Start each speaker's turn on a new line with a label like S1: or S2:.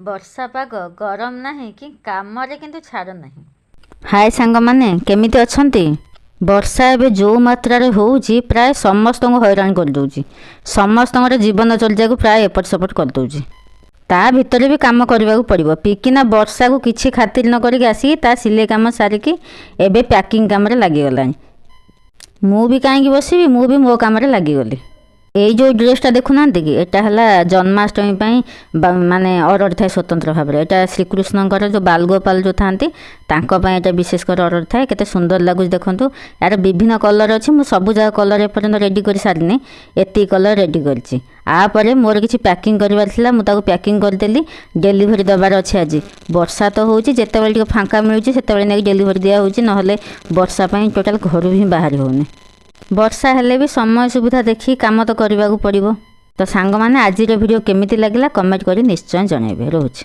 S1: ବର୍ଷା ପାଗ, ଗରମ ନାହିଁ କି କାମରେ କିନ୍ତୁ ଛାଡ଼ ନାହିଁ। ହାଏ ସାଙ୍ଗମାନେ, କେମିତି ଅଛନ୍ତି? ବର୍ଷା ଏବେ ଯେଉଁ ମାତ୍ରାରେ ହେଉଛି, ପ୍ରାୟ ସମସ୍ତଙ୍କୁ ହଇରାଣ କରିଦେଉଛି। ସମସ୍ତଙ୍କର ଜୀବନଚର୍ଯ୍ୟାକୁ ପ୍ରାୟ ଏପଟ ସେପଟ କରିଦେଉଛି। ତା ଭିତରେ ବି କାମ କରିବାକୁ ପଡ଼ିବ। ପିକିନା ବର୍ଷାକୁ କିଛି ଖାତିର ନ କରିକି ଆସିକି ତା ସିଲେଇ କାମ ସାରିକି ଏବେ ପ୍ୟାକିଂ କାମରେ ଲାଗିଗଲାଣି। ମୁଁ ବି କାହିଁକି ବସିବି? ମୁଁ ବି ମୋ କାମରେ ଲାଗିଗଲି। ଏଇ ଯେଉଁ ଡ୍ରେସ୍ଟା ଦେଖୁନାହାନ୍ତି କି, ଏଇଟା ହେଲା ଜନ୍ମାଷ୍ଟମୀ ପାଇଁ ମାନେ ଅର୍ଡ଼ର ଥାଏ ସ୍ୱତନ୍ତ୍ର ଭାବରେ। ଏଇଟା ଶ୍ରୀକୃଷ୍ଣଙ୍କର ଯେଉଁ ବାଲଗୋପାଲ ଯେଉଁ ଥାନ୍ତି, ତାଙ୍କ ପାଇଁ ଏଇଟା ବିଶେଷ କରି ଅର୍ଡ଼ର ଥାଏ। କେତେ ସୁନ୍ଦର ଲାଗୁଛି ଦେଖନ୍ତୁ। ଏହାର ବିଭିନ୍ନ କଲର୍ ଅଛି। ମୁଁ ସବୁ ଯାକ କଲର୍ ଏପର୍ଯ୍ୟନ୍ତ ରେଡ଼ି କରି ସାରିନି, ଏତିକି କଲର୍ ରେଡ଼ି କରିଛି। ଆ ପରେ ମୋର କିଛି ପ୍ୟାକିଂ କରିବାର ଥିଲା, ମୁଁ ତାକୁ ପ୍ୟାକିଂ କରିଦେଲି। ଡେଲିଭରି ଦେବାର ଅଛି ଆଜି। ବର୍ଷା ତ ହେଉଛି, ଯେତେବେଳେ ଟିକେ ଫାଙ୍କା ମିଳୁଛି ସେତେବେଳେ ନେଇକି ଡେଲିଭରି ଦିଆହେଉଛି, ନହେଲେ ବର୍ଷା ପାଇଁ ଟୋଟାଲ୍ ଘରୁ ହିଁ ବାହାରି ହେଉନି। ବର୍ଷା ହେଲେ ବି ସମୟ ସୁବିଧା ଦେଖି କାମ ତ କରିବାକୁ ପଡ଼ିବ। ତ ସାଙ୍ଗମାନେ, ଆଜିର ଭିଡ଼ିଓ କେମିତି ଲାଗିଲା କମେଣ୍ଟ କରି ନିଶ୍ଚୟ ଜଣାଇବେ। ରହୁଛି।